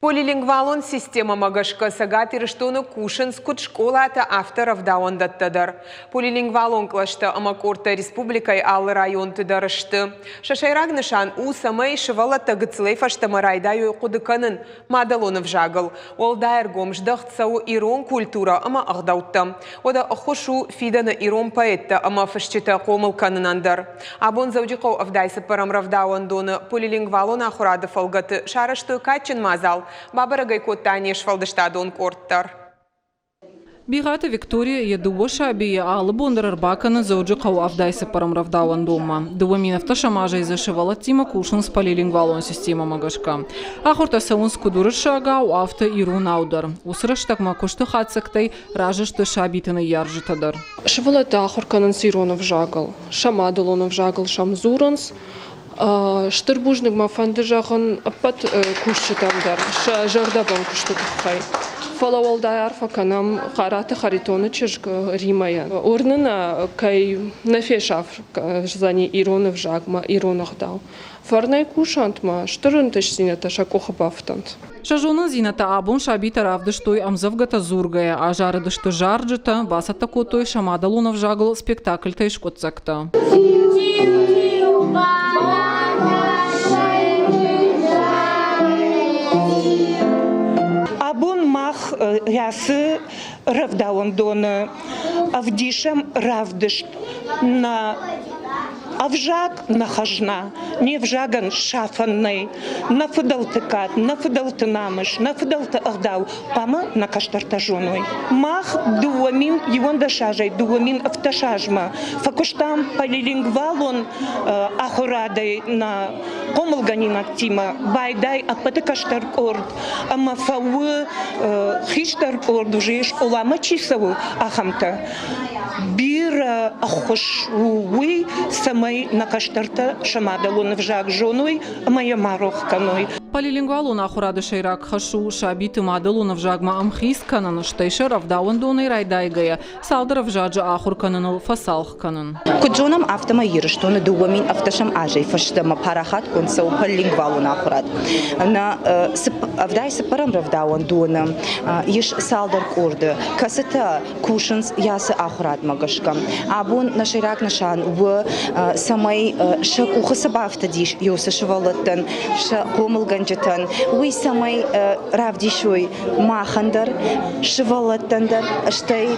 Полилингвалон системӕмӕ гӕсгӕ Цӕгат Ирыстоны кусынц куыд скъолатӕ, афтӕ рӕвдауӕндӕттӕ дӕр. Полилингвалон кълӕстӕ ӕмӕ къордтӕ республикӕйы алы районты дӕр сты. Сӕ сӕйраг нысан у, цӕмӕй сывӕллӕттӕ гыццылӕй фӕстӕмӕ райдайой хъуыды кӕнын мадӕлон ӕвзагыл. Уӕлдай ӕргом здӕхт цӕуы ирон культурӕ ӕмӕ ӕгъдӕуттӕм. Уӕдӕ ӕххуыс у фидӕны ирон поэттӕ ӕмӕ фысджытӕ хъомыл кӕнынӕн дӕр. Абон Дзӕуджыхъӕуы 74-ӕм рӕвдауӕндоны полилингвалон ахуырады фӕлгӕты сарӕзтой кадджын мадзал, бабӕрӕг ӕй кодта не сфӕлдыстадон къорд дӕр. Бигъаты Виктория йӕ дыууӕ сабийы алы бон дӕр ӕрбакӕны Дзӕуджыхъӕуы 74-ӕм рӕвдауӕндонмӕ. 2007 азӕй дзы сывӕллӕттимӕ кусынц полилингвалон системӕмӕ гӕсгӕ. Ахуыртӕ цӕуынц куыд уырыссагау, афтӕ иронау дӕр. Уыцы рӕстӕгмӕ куысты хатдзӕгтӕй разы сты сабиты ныййарджытӕ дӕр. Сывӕллӕттӕ ахуыр кӕнынц ирон ӕвзагыл, сӕ мадӕлон ӕвзагыл сӕм дзурынц. Стыр бузныг мӕ фӕнды зӕгъын ӕппӕт кусджытӕн дӕр сӕ зӕрдӕбын куысты тыххӕй. Фӕлӕ уӕлдай арфӕ кӕнӕм Хъараты Харитоны чызг Римӕйӕн. Уырны нӕ, кӕй нӕ фесафдзӕни ирон ӕвзагмӕ ирон ӕгъдау. Фӕрнӕй кусӕнт ма, стыр ӕнтыстдзинӕдтӕ сӕ къухы бафтӕнт. Сӕ зонындзинӕдтӕ абон сабитӕ равдыстой ӕмдзӕвгӕтӕ дзургӕйӕ, азарыдысты зарджытӕ, бацӕттӕ кодтой сӕ мадӕлон ӕвзагыл спектакльтӕй скъуыддзӕгтӕ. Абон мах рӕсы рӕвдауӕндоны ӕвдисӕм равдыст нӕ Ӕвзаг нӕ хӕзна, не взагӕн сафӕн нӕй. Нӕ фыдӕлты кад, нӕ фыдӕлты намыс, нӕ фыдӕлты ӕгъдау хъуамӕ нӕ кӕстӕртӕ зоной. Мах 2011 азӕй 2017 азмӕ фӕкуыстам полилингвалон ахуырадӕй нӕ хъомылгӕнинӕгтимӕ байдай ӕппӕты кӕстӕр къорд ӕмӕ фӕуы хистӕр къорд уже скъоламӕ чи цӕуы, ахӕмтӕ. Бирӕ ӕххуыс у уый, цӕмӕй нӕ кӕстӕртӕ сӕ мадӕлон ӕвзаг зоной ӕмӕ йӕ ма рох кӕной. Полилингвалон ахуырады сӕйраг хӕс у сабиты мадӕлон ӕвзагмӕ ӕмхиц кӕнын, стӕй сӕ рӕвдауӕндонӕй райдайгӕйӕ цалдӕр ӕвзаджы ахуыр кӕныныл фӕцалх кӕнын. Куыд зонӕм, афтӕмӕй Ирыстоны 2017 азӕй фӕстӕмӕ парахатгонд цӕуы полилингвалон ахуырад. Нӕ ӕвдай цыппӕрӕм рӕвдауӕндоны ис цалдӕр къорды, кӕцытӕ кусынц ацы ахуырадмӕ гӕсгӕ. Абон нӕ сӕйраг нысан у, цӕмӕй сӕ къухы цы бафтыдис уыцы сывӕллӕттӕн, сӕ хъомылгӕнджытӕн, уый цӕмӕй равдисой махӕн дӕр, сывӕллӕттӕн дӕр, стӕй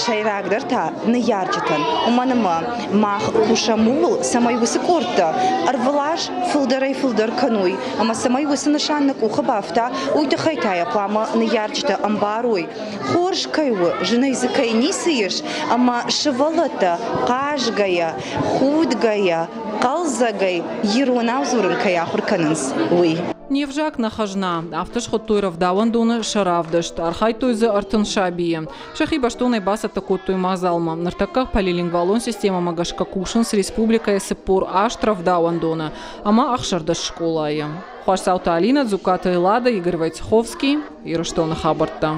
сӕйрагдӕр та ныййарджытӕн. Уымӕн ӕмӕ мах кусӕм ууыл, цӕмӕй уыцы къордтӕ ӕрвылаз фылдӕрӕй-фылдӕр кӕной ӕмӕ цӕмӕй уыцы нысан нӕ къухы бафта, уый тыххӕй та йӕ хъуамӕ ныййарджытӕ ӕмбарой, хорз кӕй у, зынӕй дзы кӕй ницы ис, ӕмӕ сывӕллӕттӕ хъазгӕйӕ, худгӕйӕ, хъӕлдзӕгӕй иронау дзурын кӕй ахуыр кӕнынц, уый. Не взаг нӕ хӕзна, афтӕ схуыдтой рӕвдауӕндоны сӕ равдыст. Архайдтой дзы 30 сабийы. Сӕхи бӕстонӕй бацӕттӕ кодтой мадзалмӕ. Ныртӕккӕ полилингвалон системӕмӕ гӕсгӕ кусынц республикӕйы 48 рӕвдауӕндоны ӕмӕ 16 скъолайы. Хуасдзауты Алинӕ, Дзукъаты Эллада, Игорь Войцеховский, Ирыстоны хабӕрттӕ.